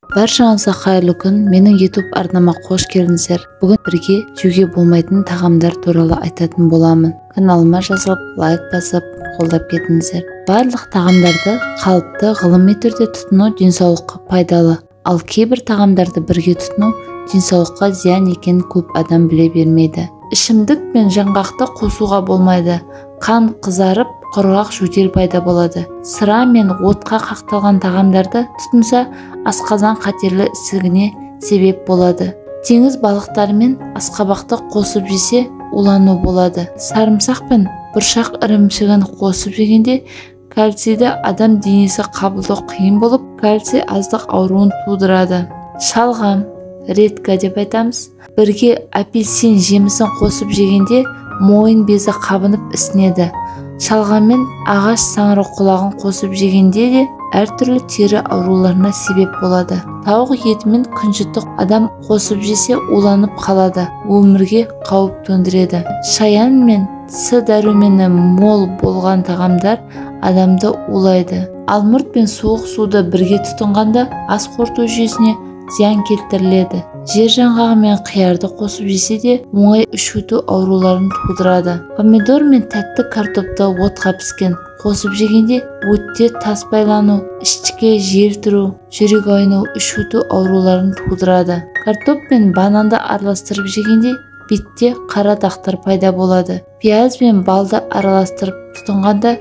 Баршаңызға қайырлы күн. Менің YouTube арнама қош келдіңіздер. Бүгін бірге жеуге болмайтын тағамдар туралы айтатын боламын. Каналыма жазылып, лайк басып, қолдап кетіңіздер. Барлық тағамдарды қалыпты ғылыми түрде тұтыну денсаулыққа пайдалы, ал кейбір тағамдарды бірге тұтыну денсаулыққа зиян екенін көп адам біле бермейді. Ішімдік пен жаңғақты қосуға болмайды. Қан қызарып, құрғақ жөтел пайда болады. Сыра мен отқа қақталған тағамдарды тұтынса, асқазан қатерлі ісігіне себеп болады. Теңіз балықтары мен асқабақты қосып жесе, улану болады. Сарымсақ пен бұршақ ірімшігін қосып жегенде кальцийді адам денесі қабылдау қиын болып, кальций аздық ауруын тудырады. Шалғам, редька деп айтамыз, бірге апельсин жемісін қосып жегенде мойын безі қабынып ісінеді. Шалғаммен ағаш саңырауқұлағын қосып жегенде де әртүрлі тері ауруларына себеп болады. Тауық еті мен күнжітті адам қосып жесе уланып қалады, өмірге қауіп төндіреді. Шаян мен С дәрумені мол болған тағамдар адамды улайды. Алмұрт пен суық суды бірге тұтынғанда ас қорыту жүйесіне зиян келтіріледі. Жер жаңғағы мен қиярды қосып жесе де оңай іш өту ауруларын тудырады. Помидор мен тәтті картопты отқа піскен қосып жегенде өтте тас байлану, ішке жел тұру, жүрек айну, іш өту ауруларын тудырады. Картоп пен бананды араластырып жегенде бетте қара дақтар пайда болады. Пияз бен балды араластырып тұтынғанда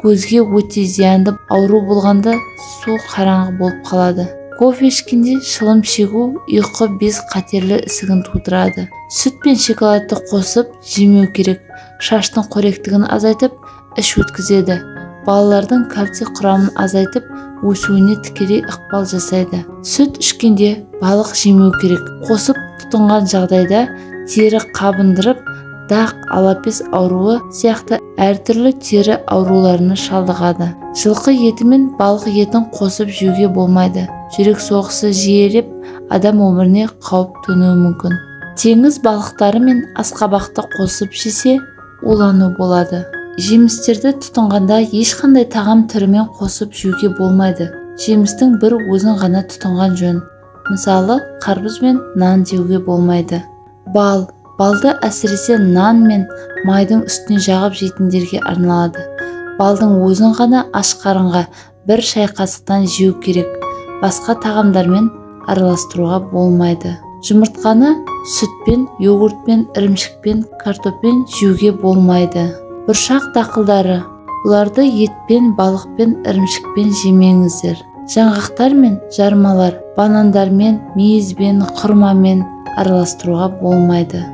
көзге өте зиянды ауру болғанда су қараңғы болып қалады. Кофе ішкенде шылым шегу ұйқы без қатерлі ісігін тудырады. Сүт пен шоколадты қосып жемеу керек. Шаштың қоректігін азайтып, іш өткізеді. Балалардың кальций құрамын азайтып, өсуіне тікелей ықпал жасайды. Сүт ішкенде балық жемеу керек. Қосып тұтынған жағдайда тері қабындырып, дақ, алапес ауруы сияқты әртүрлі тері ауруларына шалдығады. Жылқы еті мен балық етін қосып жеуге болмайды. Жүрек соғысы жиілеп, адам өміріне қауіп төнуі мүмкін. Теңіз балықтары мен асқабақты қосып жесе, улану болады. Жемістерді тұтынғанда ешқандай тағам түрімен қосып жеуге болмайды. Жемістің бір өзін ғана тұтынған жөн. Мысалы, қарбыз бен нан жеуге болмайды. Бал. Балды әсіресе нан мен майдың үстіне жағып жейтіндерге арналады. Балдың өзін ғана аш қарынға бір шай қасықтан жеу керек. Басқа тағамдармен араластыруға болмайды. Жұмыртқаны сүтпен, йогуртпен, ірімшікпен, картоппен жеуге болмайды. Бұршақ дақылдары. Бұларды етпен, балықпен, ірімшікпен жемеңіздер. Жаңғақтар мен жармалар банандармен, мейізбен, құрмамен араластыруға болмайды.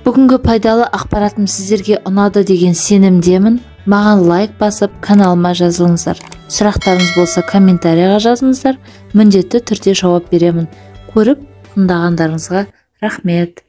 Бүгінгі пайдалы ақпаратым сіздерге ұнады деген сенімдемін. Маған лайк басып, каналыма жазылыңыздар. Сұрақтарыңыз болса комментарийға жазыңыздар. Міндетті түрде жауап беремін. Көріп, тыңдағандарыңызға рахмет.